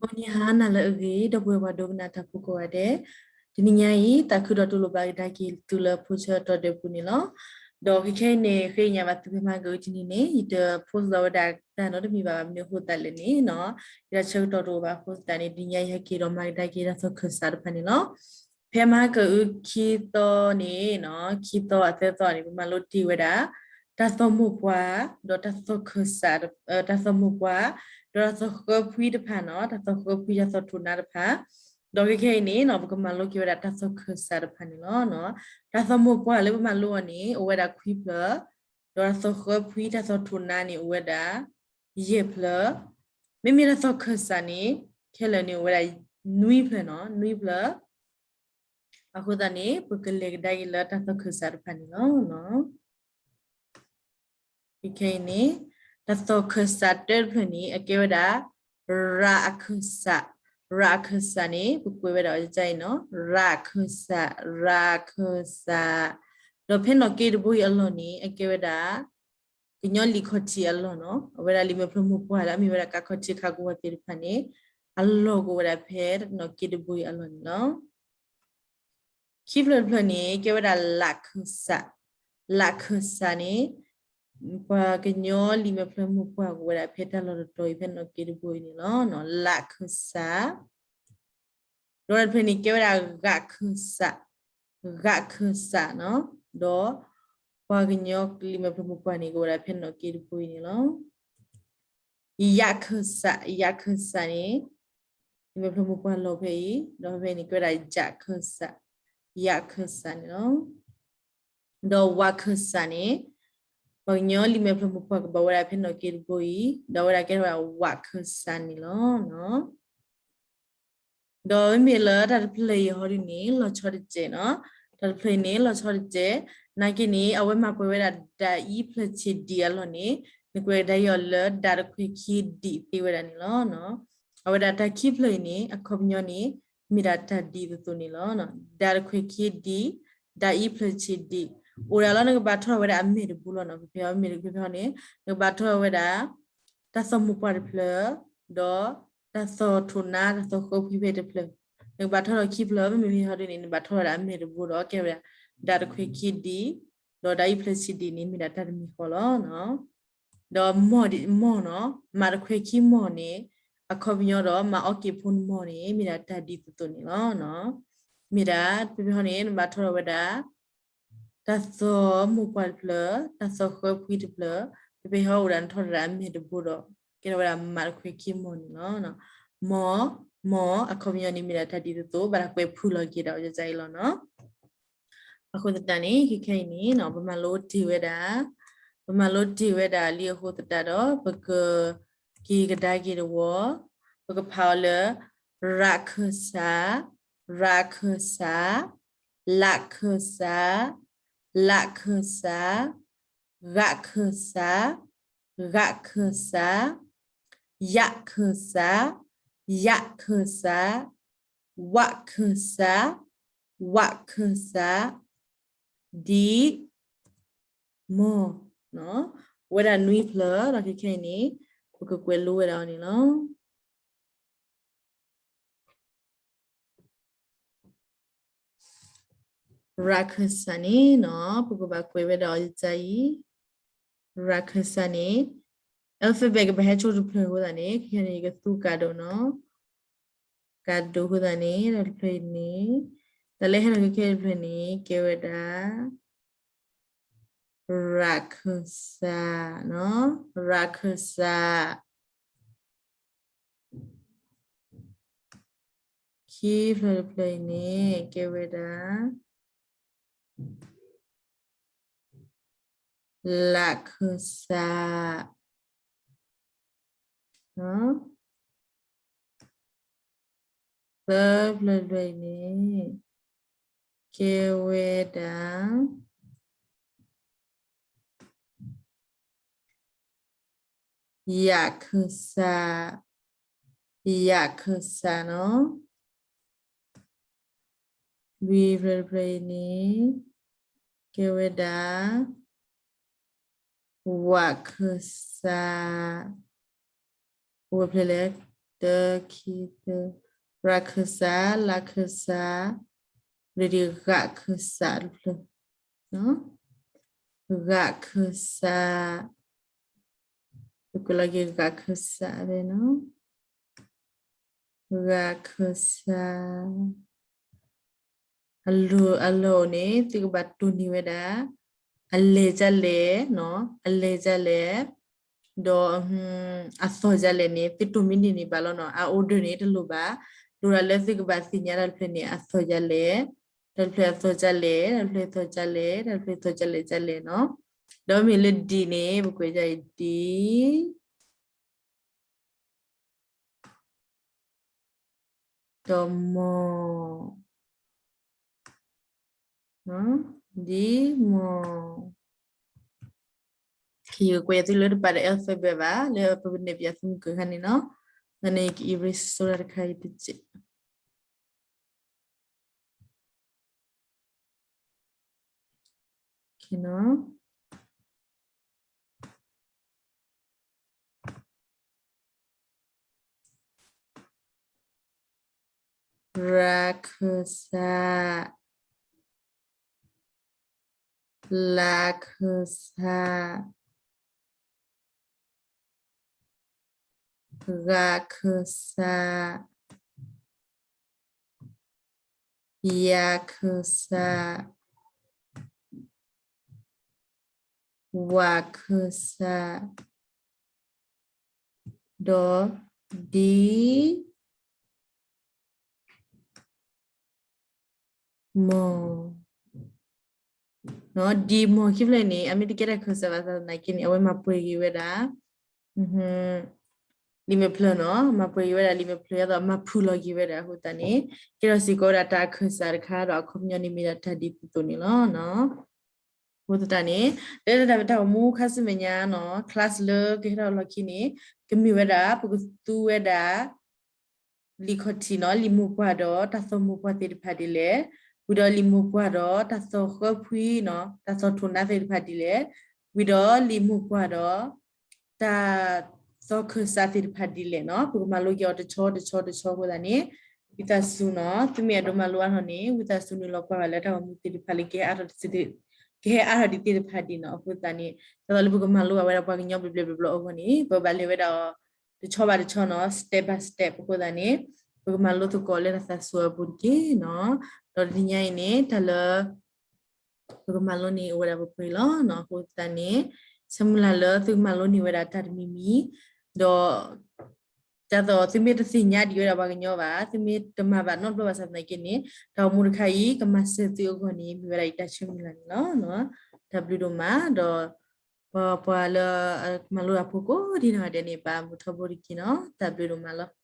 ဂီၤနံၤဟါနၤလၢအဂ့ၤ ဒီပုၢ်ဝဲၢ်ပှၤဒိကနၣ်တၢ်ဖိကိးဂၤဒဲး, တနံၤညါအံၤ သးခုဒီးတူၢ်လိာ်ဘၣ်ကဒါက့ၤသုလၢဖိဆၢတီၤဒဲးပူၤန့ၣ်လီၤ. ဒီးခဲခဲအံၤန့ၣ် ဃ့ညါဘၣ်သု ဖဲမဟါကအုတနံၤန့ၣ် ယတဖိသလီၤဝဲဒၣ်တၢ်နီတမံၤဘၣ် ဘၣ်မနုၤအဃိသတးလဲၣ်န့ၣ်နီၤ, ယတၢ်ဆၢကတီၢ်တအိၣ်ဘၣ်အဃိသတးန့ၣ် တနံၤညါအံၤ ဟဲက့ၤဒီးမၤကဒါက့ၤတၢ်သီၣ်ခၢၣ်စးတဖၣ်န့ၣ်လီၤ. ဖဲမဟါကအုခံသီန့ၣ်နီၤ, ခံသီအသၢသီန့ၣ် ပမၤလိတ့ၢ်ဝဲဒၣ် တၢ်သီၣ်မိၢ်ပှၢ် ဒီးတၢ်သီၣ်ခၢၣ်စး, တၢ်သီၣ်မိၢ်ပှၢ် ဒီးတၢ်သီၣ်ဃၢဖှံတဖၣ်နီၤ, တၢ်သီၣ်ဃၢဖှံ တၢ်သီၣ်ထိးနါတဖၣ်, ဒီးခဲခဲအံၤန့ၣ်နီၤ ပကမၤလိက့ၤဝဲဒၣ်တၢ်သီၣ်ခၢၣ်စးတဖၣ်န့ၣ်လီၤ. တၢ်သီၣ်မိၢ်ပှၢ်လၢပမၤလိအီၤန့ၣ် အိၣ်ဝဲဒၣ်ခွံဖျၢၣ်, ဒီးတၢ်သီၣ်ဃၢဖှံ တၢ်သီၣ်ထိးနါန့ၣ် အိၣ်ဝဲဒၣ် ယဲၢ်ဖျၢၣ်, မ့မ့ၢ်တၢ်သီၣ်ခၢၣ်စးန့ၣ် ခဲလၢာ်န့ၣ် အိၣ်ဝဲဒၣ် နွံဖျၢၣ်နီၤ, နွံဖျၢၣ်. အဃိသတးန့ၣ် ပကလဲၤကဒါက့ၤလၢတၢ်သီၣ်ခၢၣ်စးတဖၣ်န့ၣ်လီၤ. ခဲခဲအံၤန့ၣ် တၢ်သီၣ်ခၢၣ်စးတၢတဖျၢၣ်န့ၣ် အကဲဝဲဒၣ် ရးအခၢၣ်စး, ရးအခၢၣ်စးန့ၣ် ပကွဲးဝဲဒၣ်အီၤဒ်အံၤနီၤ, ရးအခၢၣ်စး, ရးအခၢၣ်စး, ဒီးဖဲနီၣ်က့တဘိအံၤအလီၢ်န့ၣ် အကဲဝဲဒၣ် ကညီလံာ်ခီၣ်ထံးအလီၢ်နီၤ, အဝဲဒၣ်လံာ်မဲာ်ဖျၢၣ်မိၢ်ပှၢ်လၢအမ့ၢ်ဝဲဒၣ်ကးခီၣ်ထံးခးကဝီၤသ့ၣ်တဖၣ်န့ၣ် အလီၢ်ကအိၣ်ဝဲဒၣ်ဖဲနီၣ်က့တဘိအံၤအလီၢ်န့ၣ်လီၤ. ခံဖျၢၣ်တဖျၢၣ်န့ၣ် ကဲဝဲဒၣ်လးခၢၣ်စး, လးခၢၣ်စးန့ၣ် ပှၤကညီလံာ်မဲာ်ဖျၢၣ်မိၢ်ပှၢ်ကအိၣ်ဝဲဒၣ်ဖဲတၢ်လီၢ်တတီၤအံၤ ဖဲနီၣ်က့တဘိအံၤန့ၣ်လီၤ. လးခၢၣ်စး ဒီးတဖျၢၣ်န့ၣ် ကဲဝဲဒၣ်ဂးခၢၣ်စး, ဂးခၢၣ်စးနီၤ, ဒီးပှၤကညီလံာ်မဲာ်ဖျၢၣ်မိၢ်ပှၢ်န့ၣ် ကအိၣ်ဝဲဒၣ်ဖဲနီၣ်က့တဘိအံၤန့ၣ်လီၤ. ယးခၢၣ်စး, ယးခၢၣ်စးန့ၣ် လံာ်မဲာ်ဖျၢၣ်မိၢ်ပှၢ်လီၤဖဲအံၤ, ဒီးဖဲန့ၣ် ကဲဝဲဒၣ်ယးခၢၣ်စး, ယးခၢၣ်စးန့ၣ်လီၤ. ဒီးဝးခၢၣ်စးန့ၣ် ပှၤကညီလံာ်မဲာ်ဖျၢၣ်မိၢ်ပှၢ်ကဘၣ်ဝဲဒၣ်ဖဲနီၣ်က့တဘိအံၤ, ဒီးဝဲဒၣ်ကဲထီၣ်ဝဲဒၣ်ဝးခၢၣ်စးန့ၣ်လီၤ. ဒီးမ့မ့ၢ်လၢတၢ်တဖျၢၣ်အံၤဟီဒုန့ၣ် လီၤဆီတစဲးနီၤ, တၢ်တဖျၢၣ်အံၤန့ၣ် လီၤဆီတစဲး, နာ်က့န့ၣ် အဝဲမၤကွဲးဝဲဒၣ် ဒးအံဖျၢၣ်ဆံးဒံးအလီၢ်န့ၣ် နကွဲးကဒါက့ၤအီၤလၢ ဒးတခွဲးခံဒံးသ့ဝဲဒၣ်န့ၣ်လီၤ. အဝဲဒၣ်တၢ်ခံဖျၢၣ်အံၤန့ၣ် အခီပညီန့ၣ် မ့ၢ်ဒၣ်တၢ်ဒ်သိးသိးန့ၣ်လီၤ. ဒးတခွဲးခံဒံး, ဒးအံဖျၢၣ်ဆံးဒံး, အိၣ်ဒၣ်လီၤ နကဘၣ်ထီၣ်ဝဲဒၣ်အမဲာ်တဘိလီၤနီၤ. ဖဲဖဲမ့ၢ်ဖဲဖဲန့ၣ် နကဘၣ်ထီၣ်ဝဲဒၣ် တၢ်သီၣ်မိၢ်ပှၢ်တဖျၢၣ်, ဒီးတၢ်သီၣ်ထိးနါ တၢ်သီၣ်ဃၢဖှံဖဲတဖျၢၣ်, နကဘၣ်ထီၣ်ဒီးခံဖျၢၣ်, မ့မ့ၢ်ဖဲဟီဒုန့ၣ် နဘၣ်ထီၣ်ဝဲဒၣ်အမဲာ်တဘိဒီး ကဲဝဲဒၣ် ဒးတခွဲးခံဒံး, ဒီးဒးအံဖျၢၣ်ဆံးဒံးန့ၣ် မ့ၢ်ဒၣ်တၢ်တမံၤဃီလီၤ. ဒီးမီၢ်နီၤ, မးတခွဲးခံမီၢ်န့ၣ် အခီပညီဒီး မၤအီက့ၤဖိနမီၢ်န့ၣ် မ့ၢ်ဒၣ်တၢ်ဒ်သိးသိးန့ၣ်လီၤ. မ့ၢ်ဒၣ် ဖဲဖဲဟီန့ၣ် နဘၣ်ထီၣ်ဒီးဝဲဒၣ် တၢ်သီၣ်မိၢ်ပှၢ်တဖျၢၣ်, တၢ်သီၣ်ဃၢဖှံတဖျၢၣ်, ဖဲဖဲဟီအိၣ်ဒၣ်နထီၣ်ဒၣ်အမဲာ်တဘိဒီး ကဲထီၣ်ဝဲဒၣ်မးတခွဲးခံမီၢ်န့ၣ်လီၤ. မီၢ်, မီၢ် အခီပညီန့ၣ် မ့ၢ်ဒၣ်တၢ်ဒ်သိးသိး ဘၣ်တၢ်ကွဲးဖုၣ်လီၤက့ၤဒၣ်အီၤဒ်အံၤလီၤနီၤ. အဃိသတးန့ၣ် ခဲခဲအံၤန့ၣ် ပမၤလိတ့ၢ်ဝဲဒၣ်, ပမၤလိတ့ၢ်ဝဲဒၣ်လံအဃိသတးဒီး ပကက့ၤကဒါက့ၤတဝီ, ပကဖးအီၤလၢ ရးခၢၣ်စး, ရးခၢၣ်စး, လးခၢၣ်စး, လးခၢၣ်စး, ဂးခၢၣ်စး, ဂးခၢၣ်စး, ယးခၢၣ်စး, ယးခၢၣ်စး, ဝးခၢၣ်စး, ဝးခၢၣ်စး, ဒံး, မီၢ်, ဝဲဒၣ်နွံဖျၢၣ် ဒီးခဲခဲအံၤန့ၣ် ပကကွဲးလိဝဲဒၣ်အီၤန့ၣ်လီၤ. ရးခၢၣ်စးန့ၣ်နီၤ ပကဘၣ်ကွဲးဝဲဒၣ်အီၤဒ်အံၤ, ရးခၢၣ်စးန့ၣ် alphabet ကဘၣ်ဟဲဆိတဖျၢၣ်အဃိသတးန့ၣ် ခဲခဲန့ၣ် ယကသူကးဒိၣ်နီၤ, ကးဒိၣ်အဃိသတးန့ၣ် တၢ်တဖျၢၣ်အံၤန့ၣ် တၢ်လၢဟဲထီၣ်ခဲခဲတဖျၢၣ်န့ၣ် ကဲဝဲဒၣ် ရးခၢၣ်စး, ရးခၢၣ်စး, ခံဖျၢၣ်တဖျၢၣ်အံၤန့ၣ် ကဲဝဲဒၣ် လးခၢၣ်စး, သၢဖျၢၣ်တဖျၢၣ်အံၤန့ၣ် ကဲဝဲဒၣ် ယးခၢၣ်စး, ယးခၢၣ်စးနီၤ. လွံၢ်ဖျၢၣ်တဖျၢၣ်အံၤန့ၣ် ကဲဝဲဒၣ် ဝးခၢၣ်စး, အိၣ်ဝဲဖျၢၣ်လဲၣ်, တၢ ခံ သၢ, ရၢခၢၣ်စး, လၢခၢၣ်စး, ရ့ဒံး ဂၣ်ခၢၣ်စးတဖျၢၣ်, ဂၣ်ခၢၣ်စး, ပကွဲးလီၤက့ၤဂၣ်ခၢၣ်စးဖဲနီၤ, ဂၣ်ခၢၣ်စး အလၢအလၢအအိၣ်န့ၣ် သုကဘၣ်တိၢ်န့ၢ်ဝဲဒၣ် အလဲၤဒ်လဲၣ်, အလဲၤဒ်လဲၣ်, ဒီး အသီၣ်ဒ်လဲၣ်န့ၣ် သုတိၢ်မံန့ၢ်န့ၣ်ဘၣ်လီၤနီၤ. အ order န့ၣ် တလိၣ်ဘၣ်. လိၣ်ဒၣ်လၢသုကဘၣ်သ့ၣ်ညါတၢ်တဖျၢၣ်န့ၣ် အသီၣ်ဒ်လဲၣ်, တၢ်တဖျၢၣ်အသီၣ်ဒ်လဲၣ်, တၢ်တဖျၢၣ်အသီၣ်ဒ်လဲၣ်, တၢ်တဖျၢၣ်အသီၣ်ဒ်လဲၣ်ဒ်လဲၣ်နီၤ. ဒီးမ့ၢ်လၢ D န့ၣ် ပကွဲးဒ်အံၤ D ဒီး မီၢ်, ဒ်မီၢ်, ယကကွဲးသုလၢတပာ်ဒီး alphabet ဘၣ် လၢပနဲၣ်ပၠးသုမုၢ်ကၢၢ်ခါန့ၣ်နီၤ. အန့ၣ် ယက erase ဆိတၢ်တခါအံၤတစဲး ရၢခၢၣ်စး, လၢခၢၣ်စး, ဂၢ်ခၢၣ်စး, ယၤခၢၣ်စး, ဝၤခၢၣ်စး, ဒီး ဒ် မီၢ်, ဒ်မီၢ်ခံဖျၢၣ်န့ၣ် အမ့ၢ်တကဲတၢ်ခၢၣ်စးဘၣ်ဆၣ်သနာ်က့န့ၣ် အဝဲမၤပှဲၤက့ၤဝဲဒၣ် လံာ်မဲာ်ဖျၢၣ်နီၤ, မၤပှဲၤက့ၤဝဲဒၣ်လံာ်မဲာ်ဖျၢၣ် ဒ်သိးမၤဖုၣ်လီၤက့ၤဝဲဒၣ်အဃိသတးန့ၣ် ကဲထီၣ်စ့ၢ်ကီးဝဲဒၣ်တၢ်ခၢၣ်စးတခါ ဒီးအခီပညီန့ၣ်မ့ၢ်ဒၣ်တၢ်ဒ်သိးသိးန့ၣ်လီၤ. အဃိသတးန့ၣ် လၢတၢ်မ့ၢ်တၢ်ဂီၤမူခါဆူမဲာ်ညါနီၤ class လၢကဟဲထီၣ်လီၢ်ခံန့ၣ် ကမ့ၢ်ဝဲဒၣ် ပကသူဝဲဒၣ် လံာ်ခီၣ်ထံးနီၤ လံာ်မိၢ်ပှၢ်ဒီးတၢ်သီၣ်မိၢ်ပှၢ်သ့ၣ်တဖၣ်ဒ်လဲၣ်, ဝံၤဒီးလံာ်မိၢ်ပှၢ်ဒီးတၢ်သီၣ်ဃၢဖှံနီၤ တၢ်သီၣ်ထိၣ်နါသ့ၣ်တဖၣ်ဒ်လဲၣ်, ဝံၤဒီးလံာ်မိၢ်ပှၢ်ဒီး တၢ်သီၣ်ခၢၣ်စးသ့ၣ်တဖၣ်ဒ်လဲၣ်နီၤ ပကမၤလိက့ၤအီၤတဆီတဆီတဆီအဃိသတးန့ၣ် ဝံသးစူၤနီၤ သုမ့ၢ်အဲၣ်ဒိးမၤလိအါထီၣ်န့ၣ် ဝံသးစူၤနုာ်လီၤကွၢ်ဘၣ်လၢတၢ်ဂီၤမူသ့ၣ်တဖၣ်လၢ ကဟဲအါထီၣ်ဒ်သ့ၣ်တဖၣ်ဒ်နီၤ အဃိသတးန့ၣ် ဒ်သိးလၢပကမၤလိဘၣ်ဝဲဒၣ်ပှၤကညီဘျီဘျီဘျီဘျီအဂီၢ်န့ၣ် ပဘၣ်လဲၤဝဲဒၣ်အီၤ တဆီဘၣ်တဆီနီၤ step by step အဃိသတးန့ၣ် ပကမၤလိသကိးလၢတၢ်သးစူၤအပူၤတက့ၢ်နီၤ. ဒီးတနံၤညါအံၤန့ၣ် တၢ်လၢ ပကမၤလိန့ၣ်အိၣ်ဝဲဒၣ်ပှဲၤပှဲၤလီၤနီၤ. အဃိသတးန့ၣ် ဆၢမုၢ်လၢ်လၢသုကမၤလိန့ၢ်ဝဲဒၣ်တၢ်တမံၤမံၤ ဒီး ဒ်သိးသုမ့ၢ်တသ့ၣ်ညါဒံးဝဲဒၣ်ပှၤကညီဘၣ် သုမ့ၢ်တမၤဘၣ်နီတဘျီဘၣ်ဆၣ်သနာ်က့န့ၣ် တၢ်ဂီၤမူတခါအံၤ ကမၤစၢၤသုအဂီၢ်န့ၣ် မ့ၢ်ဝဲဒၣ်ယတၢ်ဆၢမုၢ်လၢ်န့ၣ်လီၤ. တၢ်ဘျုးဒိၣ်မး ဒီး ပှၤပှၤလၢ မၤလိတၢ်ဖိကိးဒံနီၢ်ဂၤဒဲးန့ၣ် ဘၣ်မုာ်ထီဘိတက့ၢ်နီၤ. တၢ်ဘျုးဒိၣ်မးလီၤ.